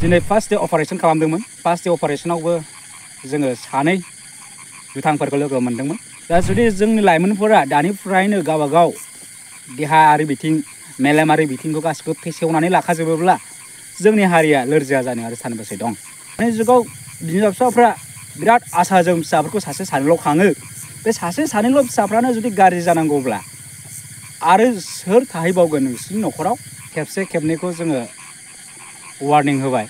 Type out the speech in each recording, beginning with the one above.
दिनै first day operation खालामदोंमोन। First day अपारेशनावबो जोङो सानै दुथांफोरखौ लोगो मोनदोंमोन। दा जुदि जोंनि लाइमोनफोरा दानिफ्रायनो गावबा गाव देहायारि बिथिं मेलेमारि बिथिंखौ गासिबो फेसेवनानै लाखाजोबोब्ला जोंनि हारिया लोरजिया जानो आरो सानबोसे दं। दानि जुगाव बिमा बिफाफ्रा बिराद आसाजों फिसाफोरखौ सासे सानैल' खाङो। बे सासे सानैल' फिसाफ्रानो जुदि गाज्रि जानांगौब्ला आरो सोर थाहैबावगोन नोंसोरनि न'खराव? खेबसे खेबनैखौ जोङो वार्निं होबाय,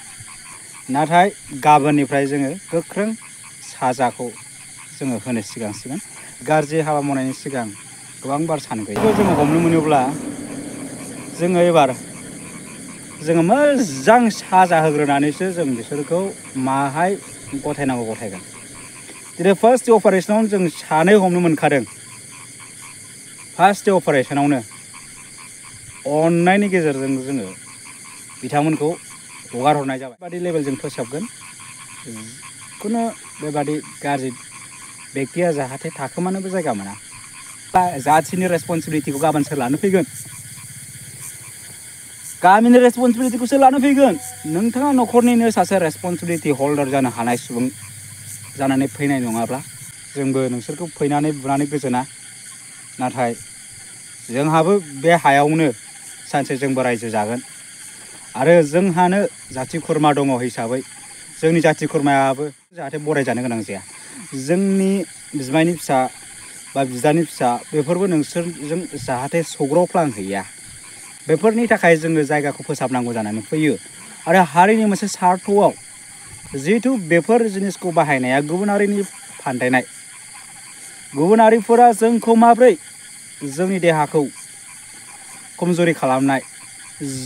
नाथाय गाबोननिफ्राय जोङो गोख्रों साजाखौ जोङो होनो सिगांसिगोन। गाज्रि हाबा मावनायनि सिगां गोबां बार सानग्रोयो। बेखौ जोङो हमनो मोनोब्ला जोङो एबार जोङो मोजां साजा होग्रोनानैसो जों बिसोरखौ माहाय गथायनांगौ गथायगोन। दिनै फार्स्ट डे अपारेशनावनो जों सानै हमनो मोनखादों। फार्स्ट डे अपारेशनावनो अननायनि गेजेरजों जोङो बिथांमोनखौ हगार हरनाय जाबाय। बेबादि लेभेलजों फोसाबगोन। खुनु बेबादि गाज्रि बेक्तिया जाहाथे थाखोमानोबो जायगा मोना। जाथिनि रेसपन्सिबिलिटिखौ गाबोन सोर लानो फैगोन? गामिनि रेसपन्सिबिलिटिखौ सोर लानो फैगोन? नोंथाङा न'खरनिनो सासे रेसपन्सिबिलिटि हल्डार जानो हानाय सुबुं जानानै फैनाय नङाब्ला जोंबो नोंसोरखौ फैनानै बुनानै गोजोना। नाथाय जोंहाबो बे हायावनो सानसे जोंबो रायजो जागोन आरो जोंहानो जाथि खुरमा दङ हिसाबै जोंनि जाथि खुरमायाबो जाहाथे बरायजानो गोनां जाया। जोंनि बिमायनि फिसा बा बिदानि फिसा बेफोरबो नोंसोरजों जाहाथे सौग्रावफ्लांहैया, बेफोरनि थाखाय जोङो जायगाखौ फोसाबनांगौ जानानै फैयो। आरो हारिनि मोनसे सार्थआव जिहेथु बेफोर जिनिसखौ बाहायनाया गुबुनारिनि फान्दायनाय, गुबुनारिफोरा जोंखौ माब्रै जोंनि देहाखौ खमजुरि खालामनाय,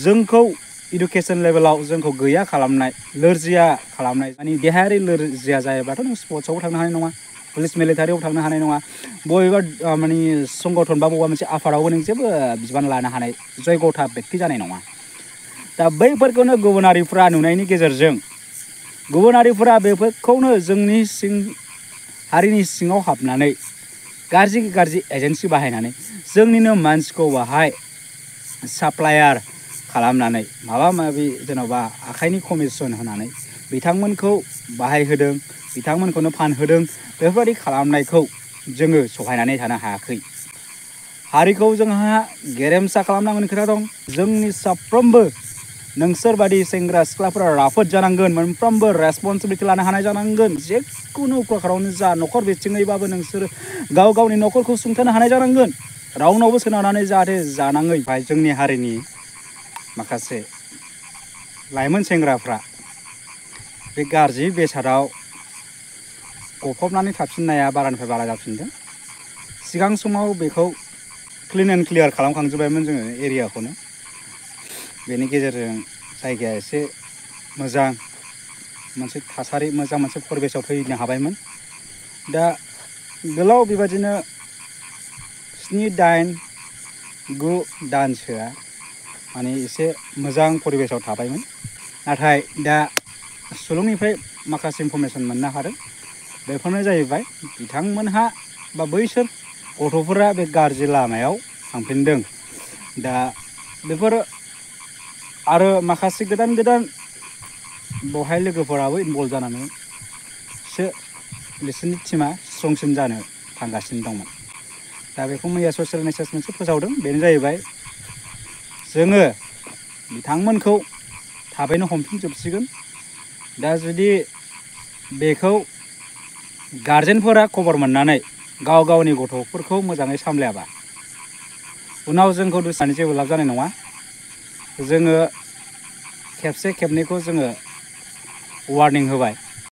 जोंखौ इडुकेसन लेभेलाव जोंखौ गैया खालामनाय, लोरजिया खालामनाय। माने देहायारि लोरजिया जायोब्लाथ' नों स्पर्ट्सआवबो थांनो हानाय नङा, पुलिस मिलिटारियाव थांनो हानाय नङा, बबेबा माने संगठन बा बबेबा मोनसे आफादावबो नों जेबो बिबान लानो हानाय जयगथा बेक्ति जानाय नङा। दा बैफोरखौनो गुबुनारिफ्रा नुनायनि गेजेरजों गुबुनारिफोरा बेफोरखौनो जोंनि हारिनि सिङाव हाबनानै गाज्रि एजेन्सि बाहायनानै जोंनिनो मानसिखौ बाहाय साप्लायार खालामनानै माबा माबि जेन'बा आखाइनि कमिसन होनानै बिथांमोनखौ बाहायहोदों, बिथांमोनखौनो फानहोदों। बेफोरबायदि खालामनायखौ जोङो सहायनानै थानो हायाखै। हारिखौ जोंहा गेरेमसा खालामनांगौनि खोथा दं। जोंनि साफ्रोमबो नोंसोरबादि सेंग्रा सिख्लाफोरा राफोद जानांगोन, मोनफ्रोमबो रेसपन्सिबिलिटि लानो हानाय जानांगोन। जेखुनु प्रकारावनो जा न'खर बिथिङैबाबो नोंसोर गाव गावनि न'खरखौ सुंथानो हानाय जानांगोन। रावनावबो सोनारनानै जाहाथे जानाङै। जोंनि हारिनि माखासे लाइमोन सेंग्राफ्रा बे गाज्रि बेसादाव गफबनानै थाफिननाया बारानिफ्राय बारा जाफिनदों। सिगां समाव बेखौ क्लिन एन्ड क्लियार खालामखांजोब्बायमोन जोङो एरियाखौनो। बेनि गेजेरजों जायगाया एसे मोजां मोनसे थासारि, मोजां मोनसे परिबेसाव फैनो हाबायमोन। दा गोलाव बेबादिनो 7, 8, 9 दानसोआ माने एसे मोजां परिबेसाव थाबायमोन। नाथाय दा सुलुंनिफ्राय माखासे इनफरमेसन मोननो हादों। बेफोरनो जाहैबाय बिथांमोनहा बा बैसोर गथ'फोरा बे गाज्रि लामायाव थांफिनदों। दा बेफोर आरो माखासे गोदान बेवहाय लोगोफोराबो इनभल्भ जानानैसो बिसोरनि टिमा स्ट्रंसिन जानो थांगासिनो दंमोन। दा बेखौ मैया ससियेल मेसेज मोनसे फोसावदों। बेनो जाहैबाय जोङो बिथांमोनखौ थाबैनो हमफिनजोबसिगोन। दा जुदि बेखौ गारजेनफोरा खबर मोननानै गाव गावनि गथ'फोरखौ मोजाङै सामलायाबा उनाव जोंखौ दुसिनानै जेबो लाब जानाय नङा। जोङो खेबसे खेबनैखौ जोङो वार्निं होबाय।